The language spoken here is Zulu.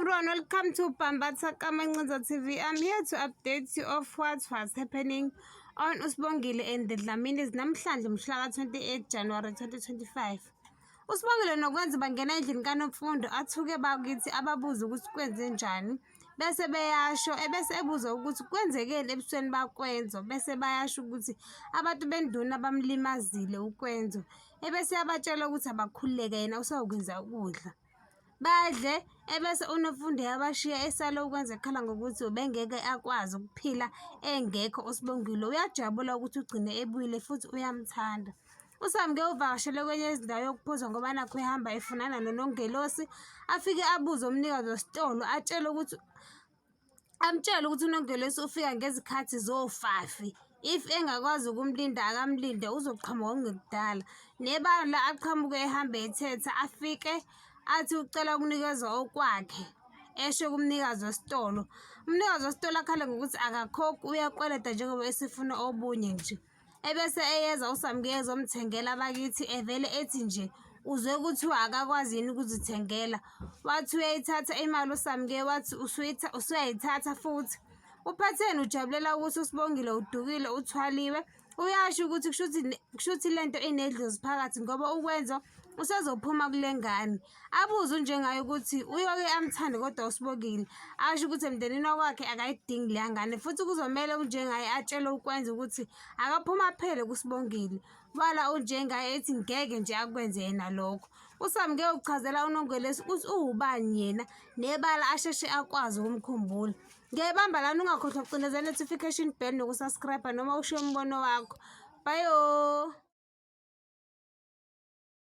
everyone, welcome to Bambatha Kamancinza TV. I'm here to update you of what was happening on Usibongile and the Dlaminis namhlanje mhla ka-28 January 2025. Usibongile nokwenza bangena endlini kaNomfundo athuke bakithi ababuze ukuthi kwenze njani bese beyasho ebese ebuza ukuthi kwenzekeni ebusweni bakwenzo bese bayasho ukuthi abantu benduna bamlimazile ukwenzo ebese yabatshela ukuthi abakhululeke yena usawukwenza ukudla. Badle, ebese uNomfundo eyabashiya esale ukwenza ekhala ngokuthi ubengeke akwazi ukuphila engekho uSibongile. Uyajabula ukuthi ugcine ebuyile futhi uyamthanda. USamke uvakashele kwenye izindawo yokuphuza ngoba nakhu ehamba efunana noNongelosi. Afike abuze umnikazi wesitolo atshele ukuthi amtshele ukuthi uNongelosi ufika ngezikhathi zofafi if engakwazi ukumlinda akamlinde uzoqhamuka kungekudala nebala aqhamuke ehambe ethetha afike athi ucela ukunikezwa okwakhe esho kumnikazi wesitolo umnikazi wesitolo akhale ngokuthi akakhokhi uyakweleta njengoba esefuna obunye nje Ebese eyeza uSamke ezomthengela bakithi evele ethi nje uzwe kuthiwa akakwazi yini ukuzithengela. Wathi uyayithatha imali uSamke wathi usuyayithatha futhi. UPhatheni ujabulela ukuthi uSibongile udukile uthwaliwe. Uyasho ukuthi kushuthi lento inedlozi phakathi ngoba ukwenza usezophuma kule ngane. Abuze uNjengaye ukuthi uyoke amthande kodwa uSibongile asho ukuthi emndenini wakwakhe akayidingi leya ngane futhi kuzomele uNjengaye atshele ukwenza ukuthi akaphuma aphele kuSibongile. Wala uNjengaye ethi ngeke nje akwenze yena lokho. USamke uchazela uNongelesi ukuthi uwubani yena nebala asheshe akwazi ukumkhumbula. Ngiyayibamba lana ungakhohlwa ukucindezela notification bell nokusubscribe noma ushiye umbono wakho. Bye.